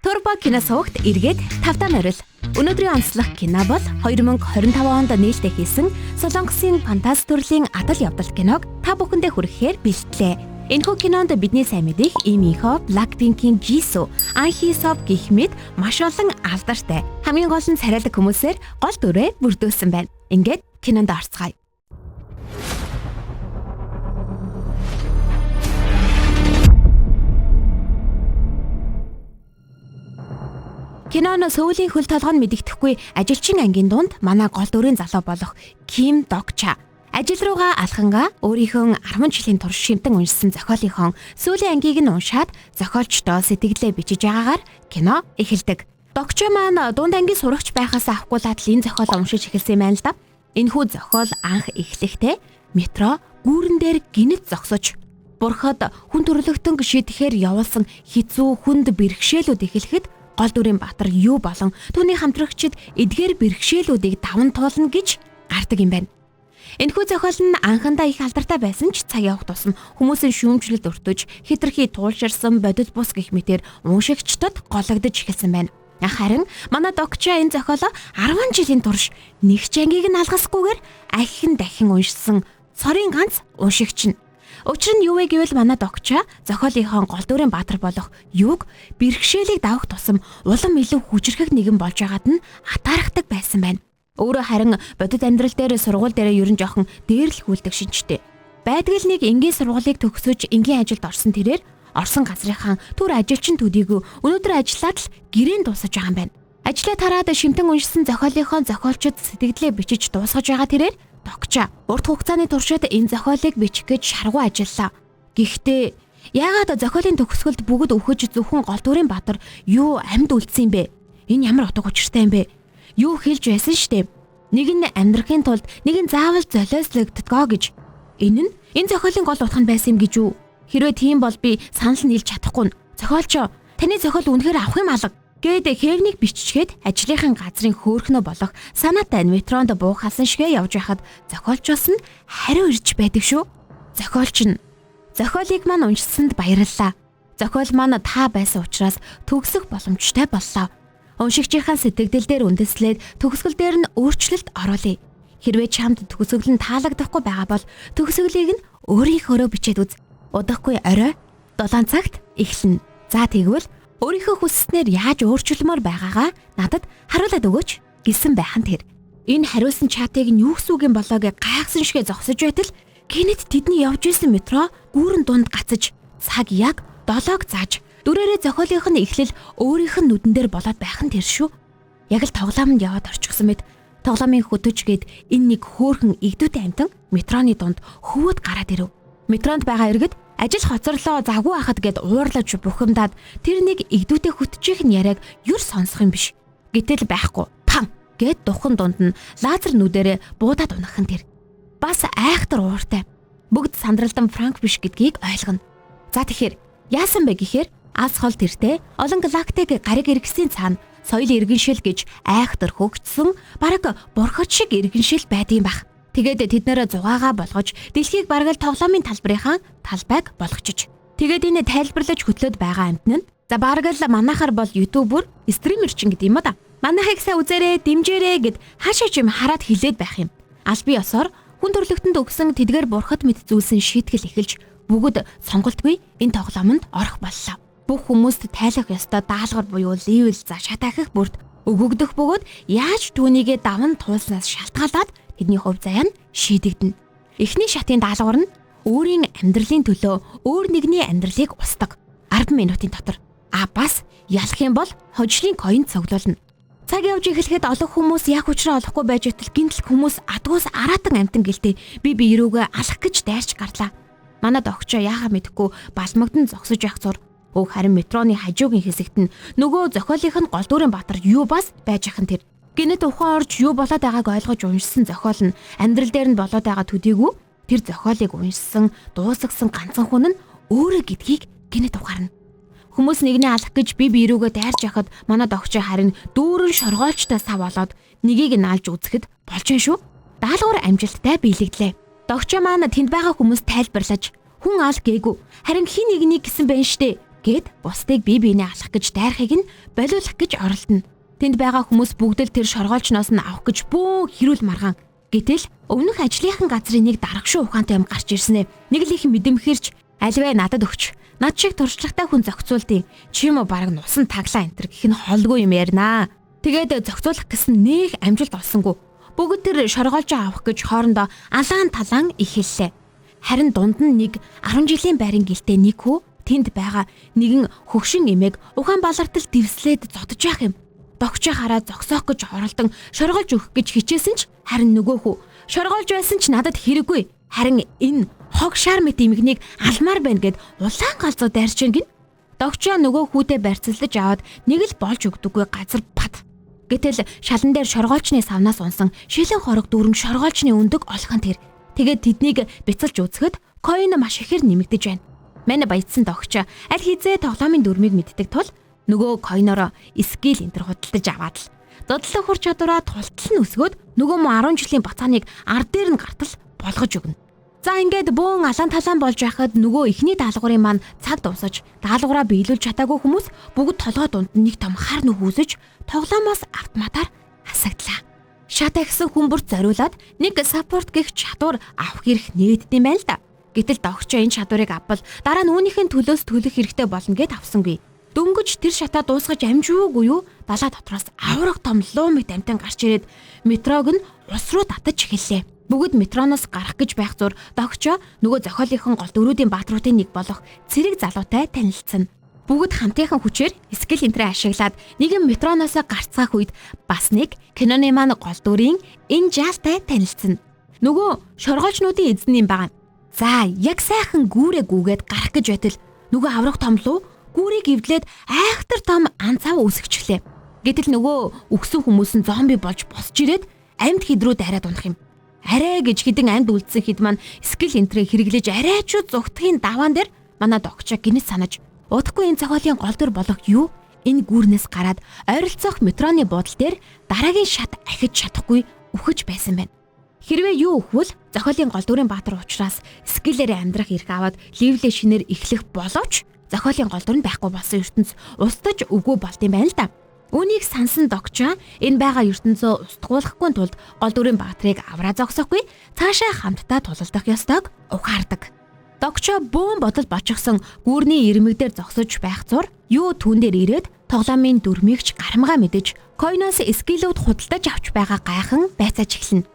Турбо кино сувагт эргээд тавтаа морил. Өнөөдрийн онцлог кино бол 2025 онд нээлттэй хийсэн Солонгосын фантаст төрлийн адал явдал киног та бүхэндээ хүрэхээр бэлтлээ. Энэхүү кинонд бидний сайн мэдих Иминхо, Blackpink-ийн Jisoo, An Hee-seop гэх мэт маш олон алдартай, хамгийн гол нь царайлаг хүмүүсээр гол дүрээ бүрдүүлсэн байна. Ингээд кинонд орцгаая. Кино нь Сөүлийн хөл толгой нь мэдэгдэхгүй ажилчин ангийн дунд манай гол дүрийн залуу болох Ким Докча ажил руугаа алхангаа өөрийнхөө 10 жилийн турш шимтэн уншсан зохиолынхон сүүлийн ангийг нь уншаад зохиолчдоо сэтгэлдээ бичиж байгаагаар кино эхэлдэг. Докча маань дунд ангийн сурагч байхаас авахгүйлаад л энэ зохиолоо уншиж эхэлсэн юм байна л да. Энэхүү зохиол анх эхлэхдээ метро гүүрэн дээр гинэт зогсож бурхад хүн төрлөختөнг шидэхээр явуулсан хэцүү хүнд бэрхшээлүүд эхлэхэд гол дүрийн Баатар юу болон түүний хамтрагчид эдгээр бэрхшээлүүдийг даван туулна гэж гардаг юм байна. Энэхүү зохиол нь анхандаа их алдартай байсан ч цаг явах тусам хүмүүсийн шүүмжлэлд өртөж хитрхи туулширсан бодит бус гэх мэтэр уншигчдад гологдож эхэлсэн байна. Харин манай докча энэ зохиолоо 10 жилийн турш нэг ч ангийг нь алгасгүйгээр ахин дахин уншсан цорын ганц уншигч нь. Учир нь юу вэ гэвэл манай докча зохиолынхон гол дүрийн Баатар болох юуг бэрхшээлийг давах тусам улам илүү хүчрхэг нэгэн болж байгаад нь атаархдаг байсан байна. Өөрөө харин бодит амьдрал дээр сургууль дээрээ ерөн жоохон дээрлэхүүлдэг шинжтэй. Байдгал нэг энгийн сургуулийг төгсөж энгийн ажилд орсон тэрээр орсон газрынхаа түр ажилчин төдийгүй өнөөдөр ажиллаад л гэрээн дуусаж байгаа юм байна. Ажлаа тараад шимтэн уншсан зохиолынхоо зохиолчид сэтгэлдээ бичиж дуусгаж байгаа тэрээр Докча урт хугацааны туршид энэ зохиолыг бичих гэж шаргуу ажиллаа. Гэхдээ яагаад зохиолын төгсгөлд бүгд үхэж зөвхөн гол дүрийн Баатар юу амьд үлдсэн юм бэ? Энэ ямар утга учиртай юм бэ? Юу хэлж байсан штэ. Нэг нь амьдрахын тулд нэг нь заавал золиослогддгоо гэж. Энэ нь энэ зохиолын гол утга нь байсан юм гэж үү? Хэрвээ тийм бол би санал нь хэлж чадахгүй. Зохиолчоо, таны зохиол үнэхээр авах юм алга. Гээд хэвнийг биччихэд ажлынхын газрын хөөрхнөө болох санаатай метронд буух хасан шигэ явж байхад зохиолчоос нь хариу ирж байдаг шүү. Зохиолч нь зохиолыг маань уншсанд баярлалаа. Зохиол маань та байсан учраас төгсөх боломжтой боллоо. Уншигчийнхаа сэтгэгдэл дээр үндэслээд төгсгөл дээр нь өөрчлөлт оруулъя. Хэрвээ чамд төгсгөл нь таалагдахгүй байгаа бол төгсгөлийг нь өөрийнхөөрөө бичээд үз. Удахгүй орой 7 цагт эхэлнэ. За тэгвэл өөрийнхөө хүсснээр яаж өөрчлөмөр байгаагаа надад харуулад өгөөч гэсэн байхан тэр. Энэ хариулсан чатыг нь юу гэсэн үг юм болоо гэж гайхсан шигэ зогсож байтал гинэт тэдний явж исэн метро гүүрэн дунд гацаж цаг яг 7-ог зааж дүрээрээ зохиолынх нь эхлэл өөрийнх нь нүдэн дээр болоод байх нь тэр шүү. Яг л тоглоомд яваад орчихсон мэт тоглоомын хөтөч гээд энэ нэг хөөхөн игдүүтэй амтан метроны дунд хөвөөд гараад ирэв. Метронд байгаа иргэд ажил хоцорлоо завгүй хахад гэд уурлаж бухимдаад тэр нэг игдүүтэй хөтжих нь яриаг юр сонсох юм биш. Гэтэл байхгүй. Пам гэд духан дунд нь лазер нүдэрээ буудаад унах нь тэр. Бас айхтар ууртай. Бүгд сандралдан Франк биш гэдгийг ойлгоно. За тэгэхээр яасан бэ гэхээр алс хол тэртээ олон галактик гариг эргэсийн цаана соёл иргэншил гэж айхтар хөгжсөн бараг бурхад шиг иргэншил байдсан байх. Тэгээд тэд нэрээ зугаагаа болгож дэлхийг бараг л тоглоомын талбарынхаа талбайг болгочиж. Тэгээд энэ тайлбарлаж хөтлөөд байгаа амтан нь за бараг л манайхаар бол ютубер, стример чинь гэдэг юм да. Манайхыг сайн үзээрэй, дэмжээрэй гэд хаашаа ч юм хараад хилээд байх юм. Аль бие ёсоор хүн төрлөختөнд өгсөн тэдгээр бурхад мэт зүйлсэн шийтгэл эхэлж бүгд сонголтгүй энэ тоглоомонд орох боллоо. Бүх хүмүүст тайлах ёстой даалгавар буюу левел за шат ахих бүрт өгөгдөх бөгөөд яаж түүнийгээ даван туулснаас шалтгаалаад тэдний хувь заяа нь шийдэгдэнэ. Эхний шатын даалгавар нь өөрийн амьдралын төлөө өөр нэгний амьдралыг устгах 10 минутын дотор. А бас ялах юм бол хожлын coin цуглуулна. Цаг явж эхлэхэд олон хүмүүс яг учраа олохгүй байж байтал гинтл хүмүүс адгуус араатан амтан гэлтэй би бие рүүгээ алах гэж дайрч гарлаа. Манад огчоо яхаа мэдэхгүй балмагдан зогсож явах зур. Өг харин метроны хажуугийн хэсэгт нь нөгөө зохиолынх нь гол дүрийн Баатар юу бас байж ах нь тэр. Гинэт ухаан орж юу болоод байгааг ойлгож уншсан зохиол нь амьдрал дээр нь болоод байгаа төдийгүй тэр зохиолыг уншсан дуусгасан ганцхан хүн нь өөрөө гэдгийг гинэт ухаарна. Хүмүүс нэгнээ алах гэж би бие рүүгээ дайрч явахад манай догчоо харин дүүрэн шоргоолчтой сав болоод нэгийг нь алж үзэхэд болж байна шүү. Даалгавар амжилттай биелэгдлээ. Догчоо маань тэнд байгаа хүмүүс тайлбарлаж хүн ал гээгүй харин хин нэгнийг гэсэн байна штэ Гэт бусдыг бие биенээ алах гэж дайрахыг нь болиулах гэж оролдоно. Тэнд байгаа хүмүүс бүгд л тэр шоргоолжноос нь авах гэж бөөн хэрүүл маргаан. Гэтэл өмнөх ажлынхан газрын нэг дарагшуу ухаантай юм гарч ирсэн ээ. Нэг л их мэдэмхэрч альвэ надад өгч. Над шиг туршлагатай хүн зохицуулдیں۔ Чи юм уу бараг нусан таглаа энтер гэх нь холгүй юм ярина. Тэгээд зохицуулах гэсэн нэх амжилт олсонгүй. Бүгд тэр шоргоолжоо авах гэж хоорондоо алаан талаан ихэллээ. Харин дунд нь нэг 10 жилийн байрын гэлтэй нэг хүү тэнд байгаа нэгэн хөгшин эмээг ухаан балартал дэвслээд зодож явах юм. Догчоо хараа зогсоох гэж оролдон шоргоолж өгөх гэж хичээсэн ч харин нөгөө хүү шоргоолж байсан ч надад хэрэггүй. Харин энэ хог шар мэт эмгнийг алмаар байна гэд улаан галзуу дайрч гин. Догчоо нөгөө хүүтэй барьцалдаж аваад нэг л болж өгдөггүй газар пат. Гэтэл шалан дээр шоргоолчны савнаас унсан шилэн хорог дүүрэн шоргоолчны өндөг олхон тэр. Тэгээд тэднийг бяцалж үзэхэд coin маш ихээр нэмэгдэж байна. Манай баядсан догч аль хизээ тоглоомын дүрмийг мэддэг тул нөгөө coin-ороо skill энэ төр худалдаж аваад л зодлох хур чадвараа тултал нь өсгөөд нөгөө мөн 10 жилийн бацааныг ар дээр нь гартал болгож өгнө. За ингээд бөөн алаан талаан болж байхад нөгөө эхний даалгаврын маань цаг дуусаж даалгавраа биелүүлж чадаагүй хүмүүс бүгд толгой дунд нэг том хар нүх үүсэж тоглоомоос автоматар хасагдлаа. Шат ахисан хүмүүрт зориулаад нэг support гэх чадвар авах эрх нээддэм байл да. Гэтэл догчоо энэ чадварыг авбал дараа нь үүнийх нь төлөөс төлөх хэрэгтэй болно гэд авсангүй. Дөнгөж тэр шатаа дуусгаж амжуугүй юу? Далаа дотроос авраг том луу мэт амтан гарч ирээд метрог нь ус руу татаж эхэллээ. Бүгд метроноос гарах гэж байх зур догчоо нөгөө зохиолынхон гол дөрүүдийн баатруудын нэг болох цэрэг залуутай танилцсан. Бүгд хамтынхан хүчээр skill энтрээ ашиглаад нэгэн метроноос гарцгаах үед бас нэг киноны маань гол дүрийн энэ жаалтай танилцсан. Нөгөө шоргоолжнуудын эзэн юм байгаа. За яг сайхан гүүрээ гүгээд гарах гэж байтал нөгөө авраг том луу гүүрийг эвдлээд айхтар том анцав үсгчлээ. Гэтэл нөгөө үхсэн хүмүүс нь зомби болж босч ирээд амьд хэд рүү дайраад унах юм. Арай гэж хідэн амьд үлдсэн хэд маань skill энтрээ хэрэглэж арайчуу зугтахын даваан дээр манай догчоо гинэт санаж удахгүй энэ зохиолын гол дүр болох юу энэ гүүрнээс гараад ойролцоох метроны буудал дээр дараагийн шат ахиж чадахгүй үхэж байсан байна. Хэрвээ юу өхвөл зохиолын гол дүрийн баатар учраас skill ээрээ амьдрах эрх аваад level ээ шинээр эхлэх боловч зохиолын гол дүр нь байхгүй болсон ертөнц устдаж үгүй болд юм байна л да. Үүнийг сансан догчоо энэ байгаа ертөнцөө устгуулахгүй тулд гол дүрийн баатрыг авраа зогсоохгүй цаашаа хамтдаа тулалдах ёстойг ухаардаг. Догчоо бөөн бодол бочихсон гүүрний ирмэг дээр зогсож байх зур юу түүн дээр ирээд тоглоомын дүрмийгч гарамгаа мэдэж coin оос skill үүд худалдаж авч байгаа гайхан байцааж эхэлнэ.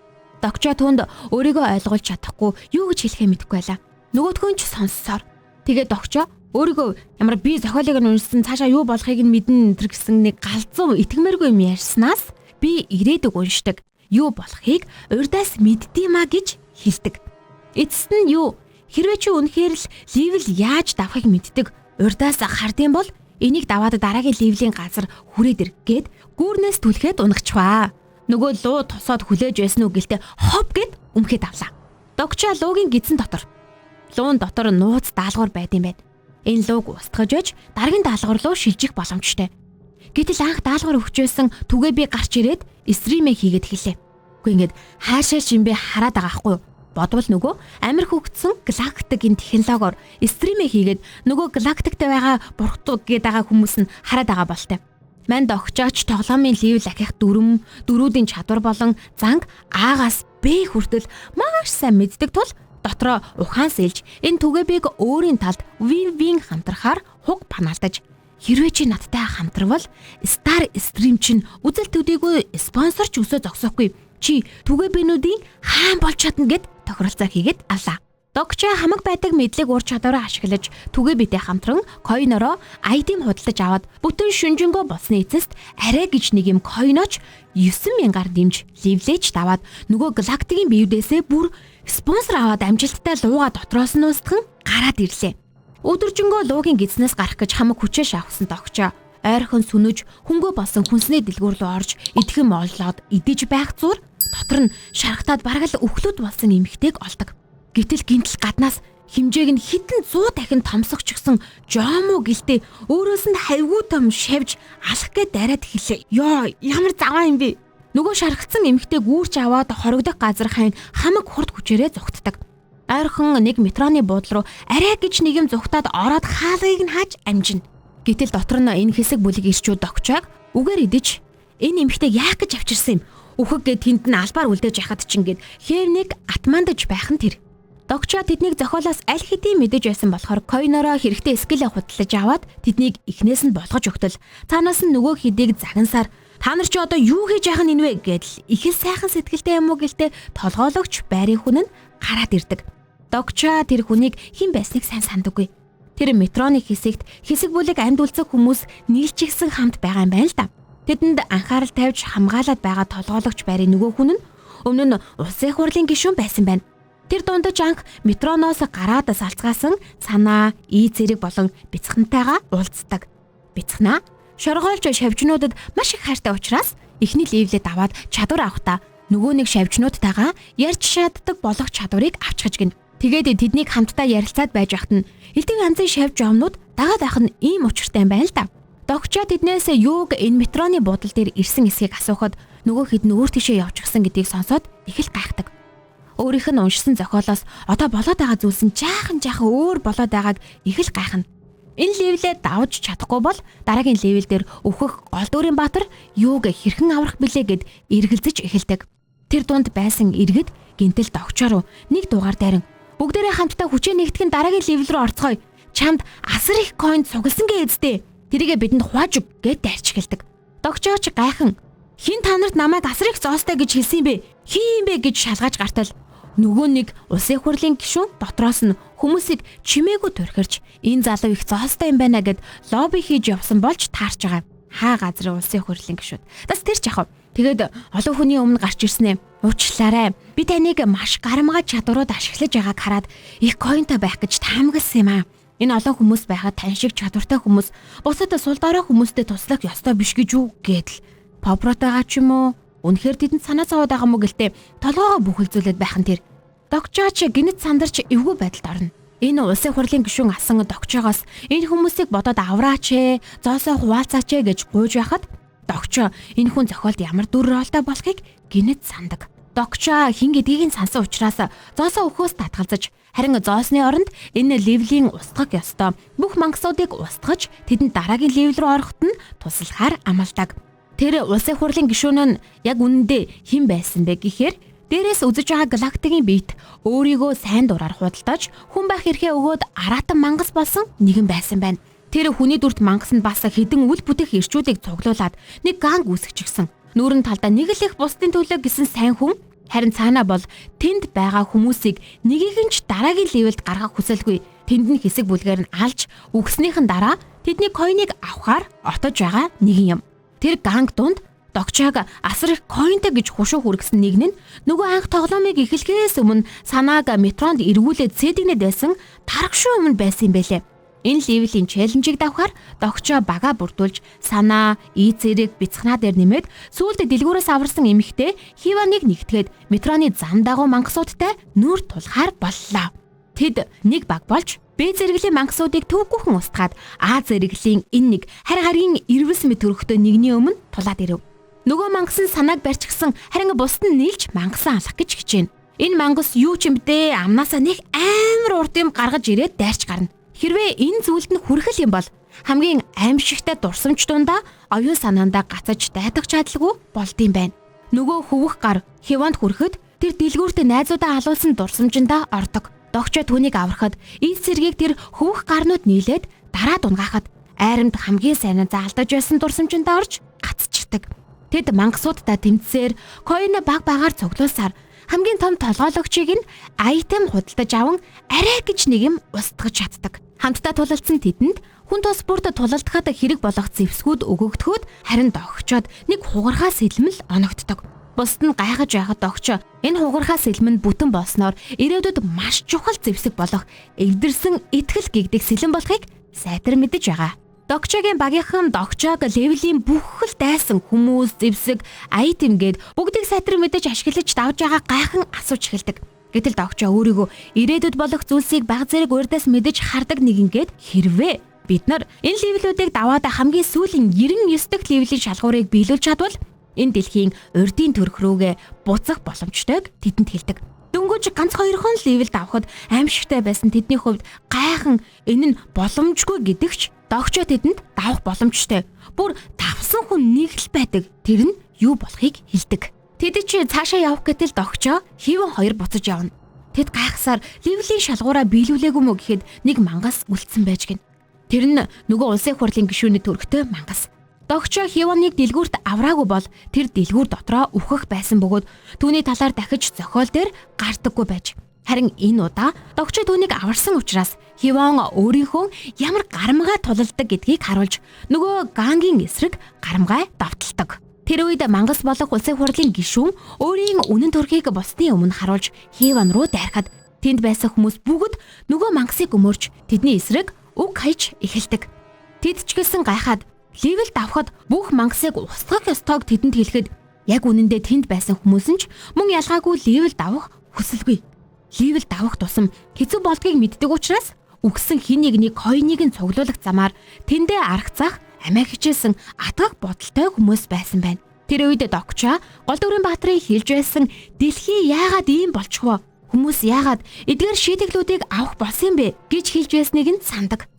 Догчоо түүнд өөрийгөө ойлгуулж чадахгүй юу гэж хэлэхээ мэдэхгүй байлаа. Нөгөөхөн ч сонссоор. Тэгээд догчоо өөрийгөө ямар би зохиолыг нь уншсан цаашаа юу болохыг нь мэднэ тэр гэсэн нэг галзуу итгэмээргүй юм ярьснаас би ирээдүг уншдаг. Юу болохыг урдаас мэддиймаа гэж хэлдэг. Эцэст нь юу хэрвээ чи үнэхээр л level яаж давахыг мэддэг урдаас хардсан бол энийг даваад дараагийн level ийн газар хүрээд ир гэд гүүрнээс түлхээд унагчваа. Нөгөө луу тосоод хүлээж байсан уу гэлтэй хоп гэд өмхөд авлаа. Догчоо луугийн гидсэн дотор. Луун дотор нууц даалгавар байд юм байна. Энэ лууг устгаж байж дараагийн даалгавар руу шилжих боломжтой. Гэтэл анх даалгавар өгчээсэн түгээ би гарч ирээд stream ээ хийгээд эхэллээ. Үгүй ингээд хаашаа шимбэ хараад байгаа хгүй юу? Бодвол нөгөө амир хөгжсөн галактикийн технологиор stream ээ хийгээд нөгөө галактикт байгаа бурхдууд гээд байгаа хүмүүс нь хараад байгаа болтой. Манд огчооч тоглоомын level ахих дүрм, дөрүүдийн чадвар болон занг А-гаас Б хүртэл маш сайн мэддэг тул дотроо ухаан сэлж энэ түгээбийг өөрийн талд win-win хамтрахаар хуг панаалдаж хэрвээ чи надтай хамтарвал Star Stream чинь үзэл төдийгүй спонсор ч өсөө зогсоохгүй чи түгээбэнүүдийн хаан болж чадна гэд тохиролцоо хийгээд авлаа. Догчоо хамаг байдаг мэдлэг ур чадвараа ашиглаж түгээбитэй хамтран coin ороо item худалдаж аваад бүтэн шүнжэнгөө болсны эцэст арай гэж нэг юм coin оч 9000-аар дэмж level ээж даваад нөгөө галактикийн биевдээсээ бүр спонсор аваад амжилттай лууга дотроос нь устган гараад ирлээ. Өдөржингөө луугийн гидснээс гарах гэж хамаг хүчээ шавхсан догчоо ойрхон сүнөж хөнгөө болсон хүнсний дэлгүүр рүү орж идэх юм оллоод идэж байх зур дотор нь шархтаад бараг л өхлөд болсон эмэгтэйг олдог. Гэтэл гинтл гаднаас хэмжээг нь хитэн 100 дахин томсогчсон жому гэлтэй өөрөөс нь хавьгүй том шавж алах гээд дараад эхэллээ. Йоо, ямар заваа юм бэ? Нөгөө шархацсан эмэгтэй гүүрч аваад хорогдох газар хайн хамаг хурд хүчээрээ зугтдаг. Ойрхон нэг метроны буудлын руу арай гэж нэг юм зугтаад ороод хаалгыг нь хааж амжина. Гэтэл дотор нь энэ хэсэг бүлэг ирчүүд Догчойг үгээр идэж энэ эмэгтэйг яах гэж авчирсан юм? Үхэг гээд тэнд нь албаар үлдээж яхад чинь гээд хээвнийг атмандаж байх нь тэр. Догчоо тэднийг зохиолоос аль хэдийн мэдэж байсан болохоор койнороо хэрэгтэй скиллээ худалдаж аваад тэднийг эхнээс нь болгож өгтөл. Цаанаас нь нөгөө хэдийг загнасаар та нар чи одоо юу хийж яах нь энэ вэ гэдэл их л сайхан сэтгэлтэй юм уу гэлтэй толгойлогч байрын хүн нь гараад ирдэг. Догчоо тэр хүнийг хэн байсныг сайн сандаггүй. Тэр метроны хэсэгт хэсэг бүлэг амьд үлцэх хүмүүс нийлчихсэн хамт байгаа юм байна л да. Тэдэнд анхаарал тавьж хамгаалаад байгаа толгойлогч байрын нөгөө хүн нь өмнө нь улсын хурлын гишүүн байсан байна. Тэр дундаж анх метроноос гараад салцгаасан санаа, ий зэрэг болон бяцхантайгаа уулздаг. Бяцхнаа шоргоолж шавжнуудад маш их хайртай учраас эхний левлээ даваад чадвар авахдаа нөгөө нэг шавжнуудтайгаа ярьж шааддаг болох чадварыг авчхаж гин. Тэгээд тэднийг хамтдаа ярилцаад байж байхад нь элдв янзын шавж жомнууд дагаад байх нь ийм учиртай юм байна л да. Догчоо тэднээс юуг энэ метроны буудал дээр ирсэн эсхийг асуухад нөгөө хэд нь өөр тийшээ явчихсан гэдгийг сонсоод их л гайхдаг. Өөрийнх нь уншсан зохиолоос одоо болоод байгаа зүйлс нь жаахан өөр болоод байгааг их л гайхна. Энэ левелээ давж чадахгүй бол дараагийн левел дээр өөхөх гол дүрийн баатар юуг хэрхэн аврах билээ гэд эргэлзэж эхэлдэг. Тэр дунд байсан иргэд гинтэл догчоор нэг дугаар дайран бүгдээрээ хамтдаа хүчээ нэгтгэн дараагийн левел рүү орцгоё. Чамд асар их койн цугласан гээ эцтэй. Тэрийгэ бидэнд хувааж өг гэд дайрч эхэлдэг. Догчооч гайхан хин та нарт намайг асар их зоостой гэж хэлсэн юм бэ? Хин юм бэ гэж шалгаж гартал нөгөө нэг улсын хурлын гишүүн дотроос нь хүмүүсийг чимээгүй төрхирч энэ залуу их зоостой юм байна гэд лобби хийж явсан болж таарч байгаа. Хаа газрын улсын хурлын гишүүд. Тас тэр ч яхав. Тэгээд олон хүний өмнө гарч ирсэн ээ. Уучлаарай. Би таныг маш гарамгай чадварууд ашиглаж байгааг хараад их койнтой байх гэж таамагласан юм аа. Энэ олон хүмүүс байхад тань шиг чадвартай хүмүүс бусад сул дорой хүмүүстэй туслах ёстой биш гэж үү гэдэл. Попротойгоо ч юм уу үнэхээр тэдэнд санаа зовоод байгаа мó гэлтэй толгоогоо бүхэлзүүлээд байх нь тэр. Догчооч гинэт сандарч эвгүй байдалд орно. Энэ улсын хурлын гишүүн асан догчоогоос энэ хүмүүсийг бодоод авраач ээ, зоосоо хуваалцаач ээ гэж гуйж байхад догчоо энэ хүн зохиолд ямар дүр ролтой болохыг гинэт сандаг. Догчоо хин гэдгийг нь сансан учраас зоосоо өхөөс татгалзаж харин зоосны оронд энэ левлийн устгах ёстой бүх мангасуудыг устгаж тэдэнд дараагийн левел рүү ороход нь туслахаар амладаг. Тэр улсын хурлын гишүүн нь яг үнэндээ хэн байсан бэ гэхээр дээрээс үзэж байгаа галактикийн биет өөрийгөө сайн дураар худалдаж хүн байх эрхээ өгөөд араатан мангас болсон нэгэн байсан байна. Тэр хүний дүрт мангас нь бас хэдэн үл бүтэх ирчүүдийг цуглуулад нэг ганг үүсгэчихсэн. Нүүрэн талдаа нэг л их бусдын төлөө гэсэн сайн хүн харин цаанаа бол тэнд байгаа хүмүүсийг нэгийг нь ч дараагийн левелд гаргах хүсэлгүй. Тэнд нь хэсэг бүлгээр нь алж үгснийхэн дараа тэдний койныг авахар отож байгаа нэгэн юм. Тэр ганг дунд догчоог асар их койнтой гэж хушуу хүргэсэн нэг нь нөгөө анх тоглоомыг эхлэхээс өмнө санааг метронд эргүүлээд цэдэгнэд байсан тарагшуу өмнө байсан юм байлээ. Энэ левелийн челленжийг давхаар догчоо бага бүрдүүлж санаа, ий зэрэг бяцхнаа дээр нэмээд сүүлд дэлгүүрээс аварсан эмэгтэй Хиваныг нэгтгээд метроны зам дагуу мангасуудтай нүүр тулахаар боллоо. Тэд нэг баг болж Б зэрэглэлийн мангасуудыг төвгүйхэн устгаад А зэрэглэлийн энэ нэг харь харийн ирвэс мэт төрөхтэй нэгний өмнө тулаад ирэв. Нөгөө мангас нь санааг барьчихсан харин бусд нь нийлж мангасаа алах гэж хичээнэ. Энэ мангас юу ч юм бэ амнаасаа нэг амар урд юм гаргаж ирээд дайрч гарна. Хэрвээ энэ зүйлд нь хүрхэл юм бол хамгийн аимшигтай дурсамж дундаа оюун санаандаа гацаж дайдах чадалгүй болдсон байна. Нөгөө хөвөх гар Хиванд хүрэхэд тэр дэлгүүртээ найзуудаа алуулсан дурсамжиндаа ордог. Догчоо түүнийг аврахад ил цэргийг тэр хөвөх гарнууд нийлээд дараа дунгаахад айрамд хамгийн сайн заалдаж байсан дурсамжиндаа орж гацчихдаг. Тэд мангасуудтай тэмцсээр койно баг багаар цуглуулсаар хамгийн том толгойлогчийг нь айтем худалдаж аван арай гэж нэг юм устгаж чаддаг. Хамтдаа тулалдсан тэдэнд хүн тус бүрт тулалдахад хэрэг болох зэвсгүүд өгөгдөхөд харин догчоод нэг хугархаа сэлмэл оногддог. Бусд нь гайхаж байхад догчоо энэ хугархаа сэлэм нь бүтэн болсноор ирээдүйд маш чухал зэвсэг болох эвдэрсэн итгэл гэгдэх сэлэм болохыг сайтар мэдэж байгаа. Догчоогийн багийнхан догчоог левелийн бүх л дайсан хүмүүс, зэвсэг, айтем гээд бүгдийг сайтар мэдэж ашиглаж давж байгаа гайхан асууж эхэлдэг. Гэтэл догчоо өөрийгөө ирээдүйд болох зүйлсийг баг зэрэг урдаас мэдэж хардаг нэгэн гээд хэрвээ бид нар энэ левелүүдийг даваад хамгийн сүүлийн 99 дахь левелийн шалгуурыг биелүүлж чадвал энэ дэлхийн урдын төрх рүүгээ буцах боломжтойг тэдэнд хэлдэг. Дөнгөж ганц хоёрхон левел давхад аимшигтай байсан тэдний хувьд гайхан энэ нь боломжгүй гэдэгч Догчоо тэдэнд давах боломжтой. Бүр давсан хүн нэг л байдаг. Тэр нь юу болохыг хэлдэг. Тэд чи цаашаа явах гэтэл догчоо Хивэн хоёр буцаж явна. Тэд гайхсаар level-ийн шалгуураа биелүүлээгүй мө гэхэд нэг мангас үлдсэн байж гин. Тэр нь нөгөө улсын хурлын гишүүний төрхтэй мангас. Догчоо Хивоныг дэлгүүрт авраагүй бол тэр дэлгүүр дотроо үхэх байсан бөгөөд түүний талаар дахиж зохиол дээр гардаггүй байж. Харин энэ удаа догчоо түүнийг аварсан учраас Хивон өөрийнхөө ямар гарамгай тулалдаг гэдгийг харуулж нөгөө гангийн эсрэг гарамгай давталдаг. Тэр үед мангас болох улсын хурлын гишүүн өөрийн үнэн төрхийг бусдын өмнө харуулж Хивон руу дайрахад тэнд байсан хүмүүс бүгд нөгөө мангасыг өмөрч тэдний эсрэг үг хайж эхэлдэг. Тэд ч гэсэн гайхаад level давхад бүх мангасыг устгах ёстойг тэдэнд хэлэхэд яг үнэндээ тэнд байсан хүмүүс нь ч мөн ялгаагүй level давах хүсэлгүй. Level давах тусам хэцүү болдгийг мэддэг учраас үгсэн хин нэгний coin-ыг нь цуглуулах замаар тэндээ аргацаах амиа хичээсэн атгах бодолтой хүмүүс байсан байна. Тэр үед Догчоо гол дүрийн баатрын хэлж байсан дэлхий яагаад ийм болчихвоо? Хүмүүс яагаад эдгээр шийтгэлүүдийг авах болсон юм бэ гэж хэлж байсныг нь сандаг.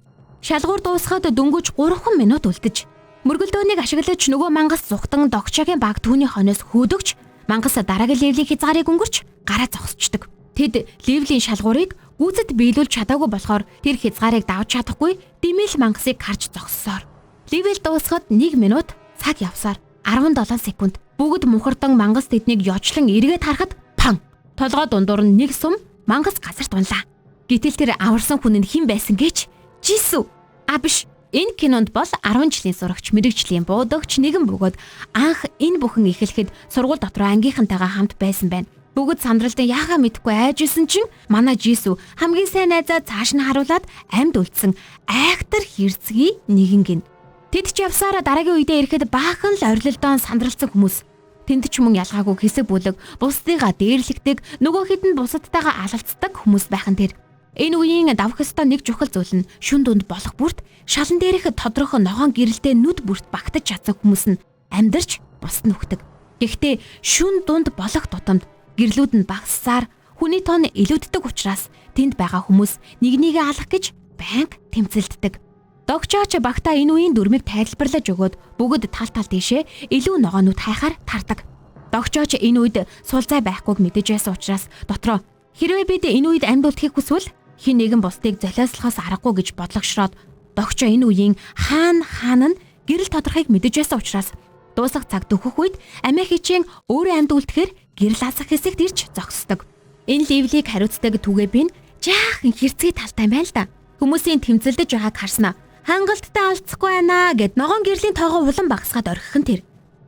Шалгуур дуусахад дөнгөж 3 минут үлдэж мөргөлдөөнийг ашиглаж нөгөө мангас зүхтан Догчоогийн баг түүний хойноос хөөдөгч мангас дараагийн level-ийн хязгаарыг өнгөрч гараа зогсчдөг. Тэд level-ийн шалгуурыг гүйцэд биелүүлж чадаагүй болохоор тэр хязгаарыг давж чадахгүй димэл мангасыг харж зогссоор. Level дуусахад 1 минут цаг явсаар 17 секунд. Бүгд мухардан мангас тэднийг ёчлон эргээд харахад пан. Толгой дундуур нь нэг сум мангас газарт унлаа. Гэтэл тэр аварсан хүн нь хэн байсан гэж Жисү. А биш. Энэ кинонд бол 10 жилийн сурагч, мэрэгжлийн буудагч нэгэн бөгөөд анх энэ бүхэн эхлэхэд сургууль дотроо ангийнхантайгаа хамт байсан байна. Бүгд сандралдан яхаа мэдэхгүй айжсэн чинь манай Жисү хамгийн сайн найзаа цааш нь харуулад амьд үлдсэн айхтар хэрцгий нэгэн гин. Тэд ч явсараа дараагийн үедээ ирэхэд баахан л орилолдоон сандралцсан хүмүүс. Тэнд ч мөн ялгаагүй хэсэг бүлэг бусдыгаа дээрлэгдэг, нөгөө хэд нь бусадтайгаа алалцдаг хүмүүс байх нь тэр. Энэ үеийн давх ёстой нэг чухал зүйл нь шүн дунд болох бүрт шалан дээрх тодорхой ногоон гэрэлтэй нүд бүрт багтаж чадсан хүмүүс нь амьдарч бусд нь үхдэг. Гэхдээ шүн дунд болох тутамд гэрлүүд нь багассаар хүний тоон илүүддэг учраас тэнд байгаа хүмүүс нэг нэгээ алах гэж байнга тэмцэлддэг. Догчооч багтаа энэ үеийн дүрмийг тайлбарлаж өгөөд бүгд тал тал тийшээ илүү ногоонууд хайхаар тардаг. Догчооч энэ үед сул зай байхгүйг мэдэж байсан учраас дотроо хэрвээ бид энэ үед амьд үлдэхийг хүсвэл хин нэгэн бусдыг золиослохоос аргагүй гэж бодлогошроод догчоо энэ үеийн хаана нь гэрэл тодорхойг мэдэж байсан учраас дуусах цаг дөхөх үед амиа хичээн өөрөө амьд үлдэхээр гэрэл асах хэсэгт ирж зогсдог. Энэ level-ийг хариуцдаг түгээ би жаахан хэрцгий талтай юм байна л да. Хүмүүсийн тэмцэлдэж байгааг харснаа хангалттай алдсахгүй байна гэд ногоон гэрлийн тоогоо улам багасгаад орхих нь тэр.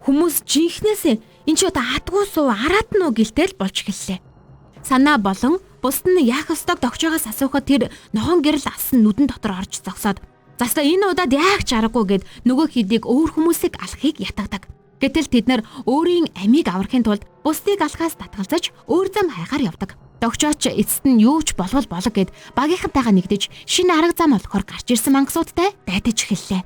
Хүмүүс жинхнээсээ энэ ч одоо адгүй суу араат нь уу гэлтэл болж эхэллээ. Санаа болон бусд нь яах ёстойг догчоогоос асуухад тэр ногоон гэрэл асан нүдэн дотор орж зогсоод заслаа энэ удаад яах ч аргагүй гэд нөгөө хэдийг өөр хүмүүсийг алахыг ятгадаг. Гэтэл тэд нар өөрийн амийг аврахын тулд бусдыг алхаас татгалзаж өөр зам хайгаар явдаг. Догчооч эцэст нь юу ч болвол болог гэд багийнхантайгаа нэгдэж шинэ арга зам олохоор гарч ирсэн мангасуудтай дайтаж эхэллээ.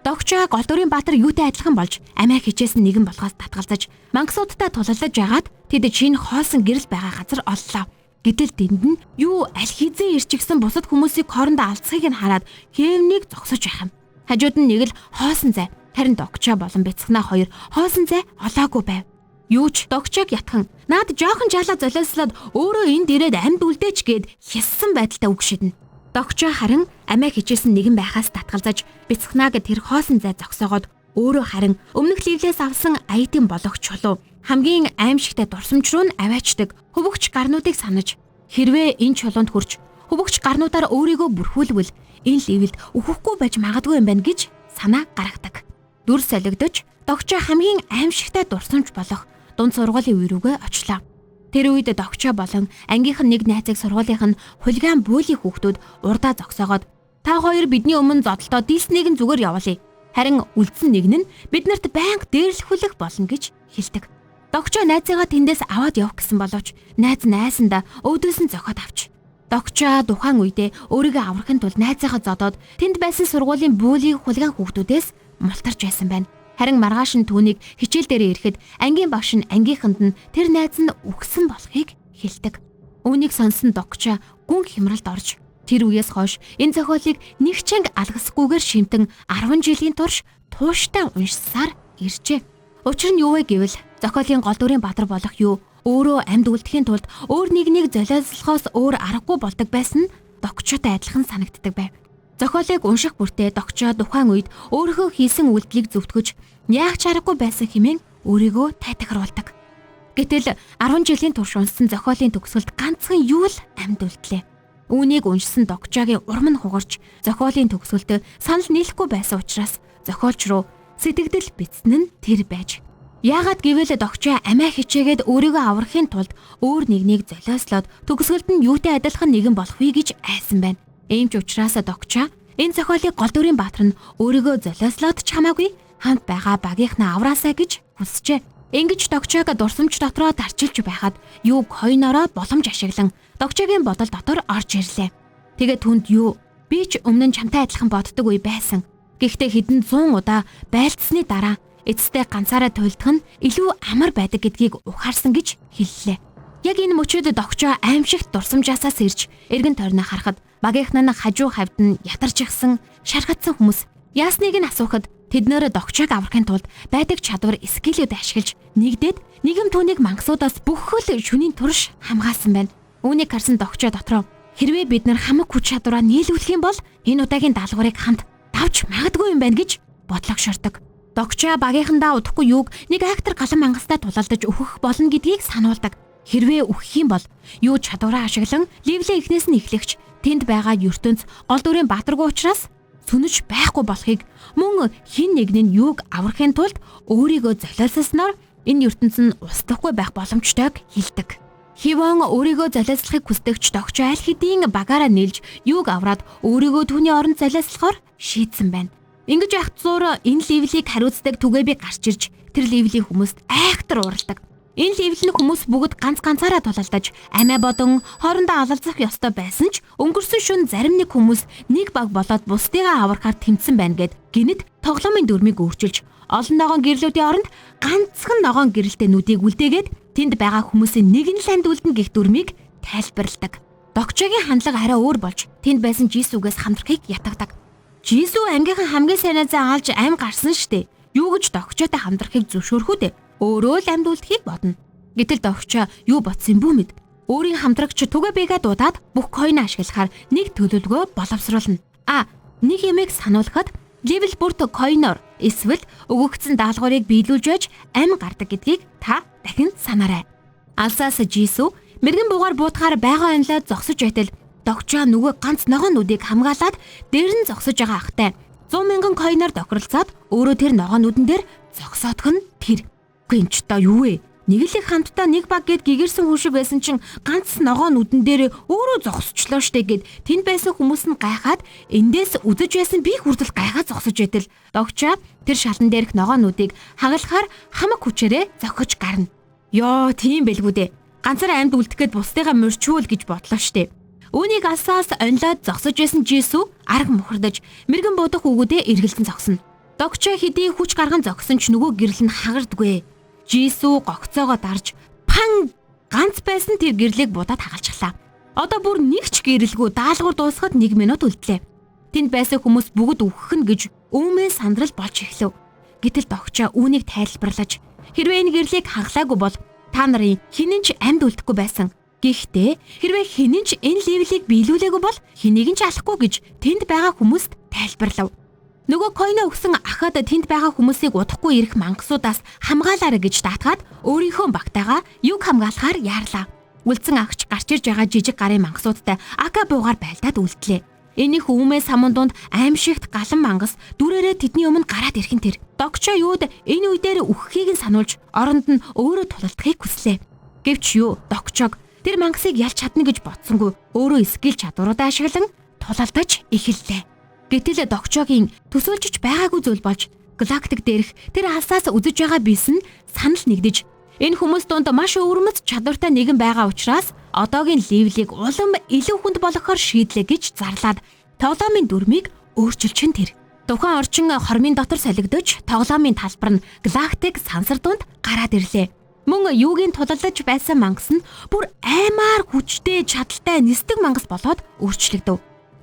Догчоо гол дүрийн баатар юутай адилхан болж амиа хичээсэн нэгэн болохоос татгалзаж мангасуудтай тулалдаж ягаад тэд шинэ хоосон гэрэл байгаа газар оллоо. Гэтэл тэнд нь юу аль хизээ ирчихсэн бусад хүмүүсийг хоорондоо алдсахыг нь хараад хэмнийг зогсож байх юм. Хажууд нь нэг л хоосон зай. Харин Догчоо болон Бяцхнаа хоёр хоосон зай олоогүй байв. Юу ч Догчоог ятхан наад жоохон жалаа золиослоод өөрөө энд ирээд амьд үлдээч гээд хяссан байдалтай үг шиднэ. Догчоо харин амиа хичээсэн нэгэн байхаас татгалзаж Бяцхнааг тэр хоосон зай зогсоогоод өөрөө харин өмнөх level-ээс авсан item болох чулуу хамгийн аимшигтай дурсамж руу нь аваачдаг хөвөгч гарнуудыг санаж хэрвээ энэ чулуунд хүрч хөвөгч гарнуудаар өөрийгөө бүрхүүлвэл энэ level-д үхэхгүй байж магадгүй юм байна гэж санаа гаргадаг. Дүр солигдож Догчоо хамгийн аимшигтай дурсамж болох дунд сургуулийн үе рүүгээ очлоо. Тэр үед Догчоо болон ангийнх нь нэг найзыг сургуулийнх нь хулиган буулийн хүүхдүүд урдаа зогсоогоод та хоёр бидний өмнө зодолдоо дийлснийг нь зүгээр явуулъя. Харин үлдсэн нэг нь биднэрт байнга дээрлэхүүлэх болно гэж хэлдэг. Догчоо найзыгаа тэндээс аваад явах гэсэн боловч найз найсандаа өөдөөс нь зохиод авч. Догчоо тухайн үедээ өөрийгөө аврахын тулд найзыгаа зодоод тэнд байсан сургуулийн буулийн хулиган хүүхдүүдээс мултарч байсан байна. Харин маргааш нь түүнийг хичээл дээрээ ирэхэд ангийн багш нь ангийнханд нь тэр найз нь үхсэн болохыг хэлдэг. Үүнийг сонссон Догчоо гүн хямралд орж Тэр үеэс хойш энэ зохиолыг нэг чанга алгасгүйгээр шимтэн 10 жилийн турш тууштай уншсаар иржээ. Учир нь юу вэ гэвэл зохиолын гол дүрийн баатар болох юу өөрөө амьд үлдэхийн тулд өөр нэгнийг золиослохоос өөр аргагүй болдог байсан нь Докчотой адилхан санагддаг байв. Зохиолыг унших бүртээ Докчо тухайн үед өөрийнхөө хийсэн үйлдэлийг зөвтгөж яах ч аргагүй байсан хэмээн өөрийгөө тайтгаруулдаг. Гэтэл 10 жилийн турш унссан зохиолын төгсгөлд ганцхан юу л амьд үлдлээ. Үүнийг уншсан Докчогийн урам нь хугарч зохиолын төгсгөлд санал нийлэхгүй байсан учраас зохиолч руу сэтгэгдэл бичсэн нь тэр байж. Яагаад гэвэл Докчо амиа хичээгээд өөрийгөө аврахын тулд өөр нэгнийг золиослоод төгсгөлд нь юутай адилхан нэгэн болох вэ гэж айсан байна. Ийм ч учраас Докчо энэ зохиолыг гол дүрийн баатар нь өөрийгөө золиослоод ч хамаагүй хамт байгаа багийнхнаа авраасай гэж хүсжээ. Ингэж Докчог дурсамж дотроо тарчилж байхад юу койноороо боломж ашиглан Докчогийн бодол дотор орж ирлээ. Тэгээд түнд юу би ч өмнө нь чамтай адилхан боддог үе байсан. Гэхдээ хэдэн зуун удаа байлдсаны дараа эцэстээ ганцаараа туйлдах нь илүү амар байдаг гэдгийг ухаарсан гэж хэллээ. Яг энэ мөчөд Докчо аимшигт дурсамжаасаа сэрж эргэн тойрноо харахад багийнхнаа нь хажуу хавьд нь ятарч ихсэн шархадсан хүмүүс яасныг нь асуухад тэд нэр Докчог аврахын тулд байдаг чадвар скиллүүд ашиглаж нэгдээд нийгэм түүнийг мангасуудаас бүхэл шөнийн турш хамгаалсан байна. Үүнийг харсан Докчо дотроо хэрвээ бид нар хамаг хүч чадвараа нийлүүлэх юм бол энэ удаагийн даалгаврыг хамт давж магадгүй юм байна гэж бодлогшордог. Докчо багийнхандаа удахгүй юуг нэг актер галан мангастай тулалдаж өөхөх болно гэдгийг сануулдаг. Хэрвээ өөхөх юм бол юу чадвараа ашиглан ливлээ эхнээс нь эхлэгч тэнд байгаа ертөнц гол дүрийн баатаргүй учраас сөнөж байхгүй болохыг мөн хин нэгэн нь юуг аврахын тулд өөрийгөө золиослосноор энэ ертөнц нь устдахгүй байх боломжтойг хэлдэг. Хивон өөрийгөө золиослохыг хүсдэгч Докчо аль хэдийн багаараа нийлж юуг авраад өөрийгөө түүний оронд золиослохоор шийдсэн байна. Ингэж ах зуур энэ ливлийг хариуцдаг түгээби гарч ирж тэр ливлийн хүмүүст айхтар ууралдаг. Энэ ливл нь хүмүүс бүгд ганц ганцаараа тулалдаж амиа бодон хоорондоо алалцах ёстой байсан ч өнгөрсөн шөнө зарим нэг хүмүүс нэг баг болоод бусдыгаа аврахаар тэмцсэн байна гэд гинэт тоглоомын дүрмийг өөрчилж олон ногоон гэрлүүдийн оронд ганцхан ногоон гэрэлтэй нүдийг үлдээгээд тэнд байгаа хүмүүсийн нэг нь л амьд үлдэнэ гэх дүрмийг тайлбарладаг. Докчогийн хандлага арай өөр болж тэнд байсан Жисүгээс хамтрахыг ятгадаг. Жисү ангийнхан хамгийн сайн найзаа алж ам гарсан штэ. Юу гэж Докчотой хамтрахыг зөвшөөрөх үү? Өөрөө л амьд үлдэхийг бодно. Гэтэл Докчо юу бодсон бүү мэд. Өөрийн хамтрагч Түгэбигээ дуудаад бүх койн ашиглахаар нэг төлөвлөгөө боловсруулна. А нэг юмыг сануулхад левел бүрт койноор эсвэл өгөгдсөн даалгаврыг биелүүлж байж ам гардаг гэдгийг та дахин санаарай. Алсаас Жисү мэрэгэн буугаар буутахаар байгаа онлоо зогсож байтал Докчо нөгөө ганц ногоон нүдийг хамгаалаад дээр нь зогсож байгаа ахтай 100 мянган койноор тохиролцоод өөрөө тэр ногоон нүдэн дээр зогсоодох нь тэр. Үгүй энэ ч одоо юу вэ? Нэг л их хамтдаа нэг баг гэд гэгэрсэн хүн шиг байсан чинь ганц ногоон нүдэн дээр өөрөө зогсчлоо штэ гэд тэнд байсан хүмүүс нь гайхаад эндээс үзэж байсан би хүртэл гайхаад зогсож байтал Докчо тэр шалан дээрх ногоон нүдийг хагалахаар хамаг хүчээрээ зохиж гарна. Йоо тийм бэлгүү дээ. Ганцаараа амьд үлдэх гээд бусдыгаа морчуул гэж бодлоо штэ. Үүнийг алсаас онлоод зогсож байсан Жисү арга мухардаж мэрэгэн буудах үгүүдээ эргэлзэн зогсно. Докчо хэдий хүч гарган зогсон ч нөгөө гэрэл нь хагардгүй. Жисү гогцоогоо дарж пан ганц байсан тэр гэрлийг будаад хагалчихлаа. Одоо бүр нэг ч гэрэлгүй даалгавар дуусахад 1 минут үлдлээ. Тэнд байсан хүмүүс бүгд үхэх нь гэж үүмэн сандрал болж эхлэв. Гэтэл Докчо үүнийг тайлбарлаж хэрвээ энэ гэрлийг хагалаагүй бол та нарын хинэн ч амьд үлдэхгүй байсан. Гэхдээ хэрвээ хинэн ч энэ левелийг биелүүлээгүй бол хэнийг нь ч алахгүй гэж тэнд байгаа хүмүүст тайлбарлав. Нөгөө койно өгсөн ахад тэнд байгаа хүмүүсийг удахгүй ирэх мангасуудаас хамгаалаарай гэж даатгаад өөрийнхөө багтаага юг хамгаалахаар яарлаа. Үлдсэн агч гарч ирж байгаа жижиг гарын мангасуудтай ака буугаар байлдаад үлдлээ. Энийх үүмээ самун дунд аимшигт галан мангас дүрээрээ тэдний өмнө гараад ирэх нь тэр. Докчо юуд энэ үе дээр үхэхийг нь сануулж оронд нь өөрөө тулалдахыг хүслээ. Гэвч юу Докчог тэр мангасыг ялж чадна гэж бодсонгүй өөрөө скил чадваруудаа ашиглан тулалдаж эхэллээ. Гэтэл Докчогийн төсөөлжиж байгаагүй зүйл болж галактик дээрх тэр алсаас үзэж байгаа бис нь санал нэгдэж энэ хүмүүс дунд маш өвөрмөц чадвартай нэгэн байгаа учраас одоогийн левелийг улам илүү хүнд болгохоор шийдлээ гэж зарлаад тоглоомын дүрмийг өөрчилж нь тэр. Тухайн орчин хормын дотор солигдож тоглоомын талбар нь галактик сансар дунд гараад ирлээ. Мөн юугийн тулалдаж байсан мангас нь бүр аймаар хүчтэй чадaltaй нисдэг мангас болоод өөрчлөгдөв.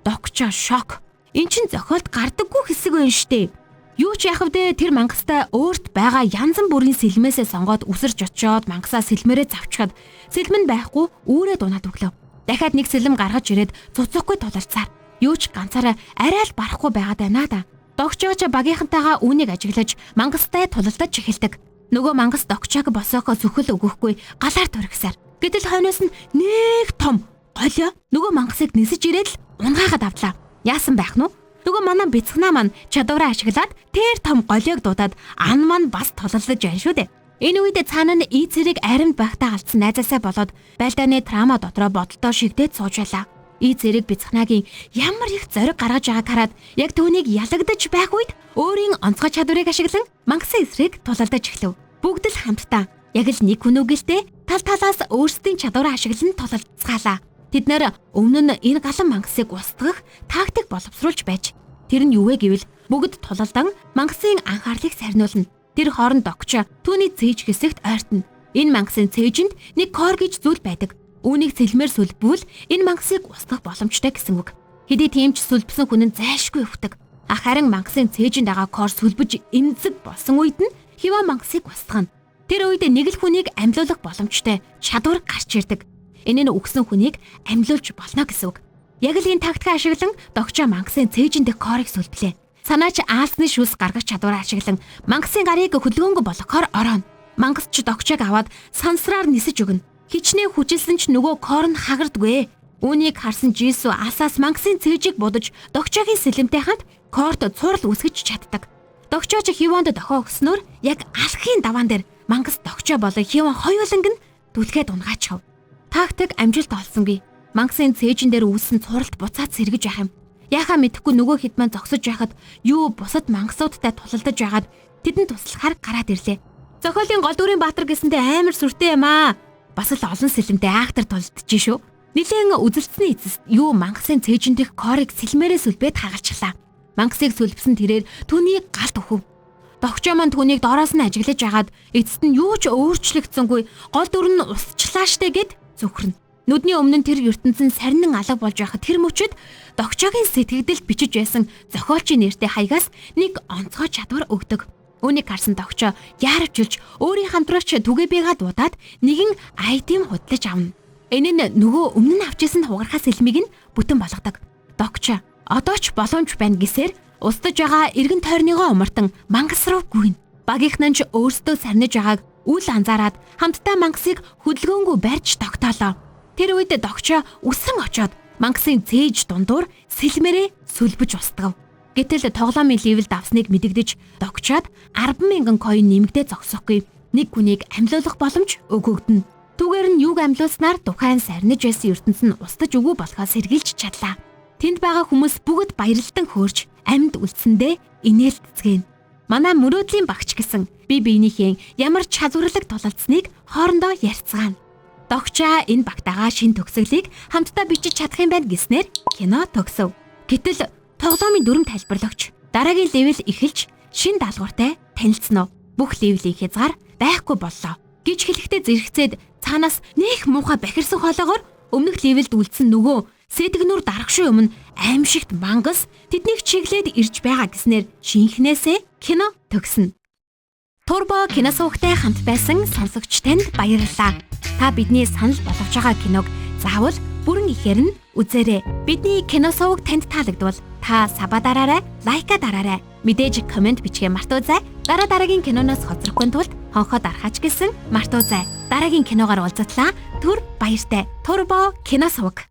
Докчоо шок. Эн чин зохиолд гардаггүй хэсэг байна штэ. Юу ч яах вэ, тэр мангастай өөрт байгаа янз бүрийн сэлмээсээ сонгоод үсэрч очиод мангасаа сэлмээрээ завчхад сэлэм нь байхгүй үүрээ дунаад өглөө. Дахиад нэг сэлэм гаргаж ирээд цуцахгүй тулалцаар. Юу ч ганцаараа арай л барахгүй байгаад байна да. Догчооч багийнхантайгаа үүнийг ажиглаж мангастай тулалдаж эхэлдэг. Нөгөө мангас догчоог босоохоо сүхэл өгөхгүй галаар түргсээр. Гэтэл хойноос нь нэг том голио нөгөө мангасыг нисэж ирээд л унгаагаад авлаа. Яасан байх нь вэ? Нөгөө манай бяцхнаа маань чадвараа ашиглаад тэр том голиог дуудаад ан маань бас тулалдаж байна шүү дээ. Энэ үед цаана нь и цэрэг аримд багтаа алдсан найзаасаа болоод байлдааны трама дотроо бодолтой шигдээд сууж байлаа. И цэрэг бяцхнаагийн ямар их зориг гаргаж байгааг хараад яг түүнийг ялагдаж байх үед өөрийн онцгой чадварыг ашиглан мангасын эсрэг тулалдаж эхлэв. Бүгд л хамтдаа яг л нэг хүн үгэлтэй тал талаас өөрсдийн чадвараа ашиглан тулалдцгаалаа. Тэд нэр өмнө нь энэ галан мангасыг устгах тактик боловсруулж байж. Тэр нь юу вэ гэвэл бүгд тулалдан мангасын анхаарлыг сарниулна. Тэр хооронд догч түүний цээж хэсэгт ойртоно. Энэ мангасын цээжинд нэг кор гэж зүйл байдаг. Үүнийг сэлмээр сүлбвэл энэ мангасыг устгах боломжтой гэсэн үг. Хэдий тийм ч сүлбсэн хүн нь зайлшгүй өвтөг. Харин мангасын цээжинд байгаа кор сүлбэж эмзэг болсон үед нь хиваа мангасыг устгана. Тэр үед нэг л хүнийг амьлуулах боломжтой чадвар гарч ирдэг. Энэ нь үгсэн хүнийг амьлуулж болно гэсэн үг. Яг л энэ тактикаа ашиглан догчоо мангасын цээжин дэх корыг сүлблээ. Санаач аалзны шүлс гаргах чадвараа ашиглан мангасын гарыг хөдөлгөөнгүй болгохоор орооно. Мангас ч догчоог аваад сансраар нисэж өгнө. Хичнээн хүчилсэн ч нөгөө кор нь хагардгүй. Үүнийг харсан Жису асаас мангасын цээжийг будаж догчоогийн сэлэмтэй хамт корт цурал үсгэж чаддаг. Догчооч хивонд дохио өгснөөр яг алхын даваан дээр мангас догчоо болон хивон хоёуланг нь түлхээд унгаачихав. Тактик амжилт олсонгүй. Мангасын цээжин дээр үүссэн цуралт буцаад сэргэж байх юм. Яхаа мэдэхгүй нөгөө хэд маань зогсож байхад юу бусад мангасуудтай тулалдаж байгаад тэдэнд туслахаар гараад ирлээ. Зохиолын гол дүрийн баатар гэсэндээ амар сүртэй юм аа. Бас л олон сэлэмтэй аахтар тулдаж шүү. Нилээн үзэлцсэний эцэст юу мангасын цээжин дэх корыг сэлмээрээ сүлбээд хагалчихлаа. Мангасыг сүлбсэн тэрээр түүний галт өхөв. Догчоо маань түүнийг доороос нь ажиглаж байгаад эцэст нь юу ч өөрчлөгдсөнгүй гол дүр нь усчлаа штэ гэд зүхрэнэ. Нүдний өмнө нь тэр ертөнцийн сарнин алга болж байхад тэр мөчид догчоогийн сэтгэгдэлд бичиж байсан зохиолчийн нэртэй хаягаас нэг онцгой чадвар өгдөг. Үүнийг харсан догчоо яарвчилж өөрийн хамтрагч түгээбэга дуудаад нэгэн айтем худлаж авна. Энэ нь нөгөө өмнө нь авч исэн хугархаа сэлмийг нь бүтэн болгодог. Догчоо одоо ч боломж байна гэсээр устдаж байгаа эргэн тойрныгоо умартан мангас руу гүйнэ. Багийнхан нь ч өөрсдөө сарниж байгааг үл анзаараад хамтдаа мангасыг хөдөлгөөнгүй барьж тогтоолоо. Тэр үед догчоо үсэн очоод мангасын цээж дундуур сэлмээрээ сүлбэж устгав. Гэтэл тоглоомын level давсныг мэдэгдэж догчоод 10,000 coin нэмэгдээ зогсохгүй нэг хүнийг амьлуулах боломж өгөгдөнө. Түүгээр нь юуг амьлуулснаар тухайн сарниж байсан ертөнц нь устдаж үгүй болохоос сэргийлж чадлаа. Тэнд байгаа хүмүүс бүгд баярлалдан хөөрч амьд үлдсэндээ инээлтцгээнэ. Манай мөрөөдлийн багч гэсэн бие биенийхээ ямар чадварлаг тулалдсныг хоорондоо ярьцгаана. Догчаа энэ багтаагаа шин төгсгөлийг хамтдаа бичиж чадах юм байна гэснээр кино төгсөв. Гэтэл тоглоомын дүрм тайлбарлагч дараагийн level эхэлж шин даалгавартай танилцсан уу? Бүх level ийн хязгаар байхгүй боллоо гэж хэлэхдээ зэрэгцээд цаанаас нэх муухай бахирсан хоолоогоор өмнөх level д үлдсэн нөгөө сэтгэнүр дарагшуу юм нь аимшигт мангас тэднийг чиглээд ирж байгаа гэснээр шинхнээсээ кино төгснө. Турбо киносуугтай хамт байсан сонсогч танд баярлалаа. Та бидний санал болгож байгаа киног заавал бүрэн ихээр нь үзээрэй. Бидний киносувг танд таалагдвал та sub аа дараарай, like аа дараарай. Мэдээж comment бичгээ мартуузай. Дараа дараагийн киноноос хоцрохгүй тулд хонхоо дарахаач гэсэн мартуузай. Дараагийн киногоор уулзтлаа. Түр баяртай. Турбо киносувг.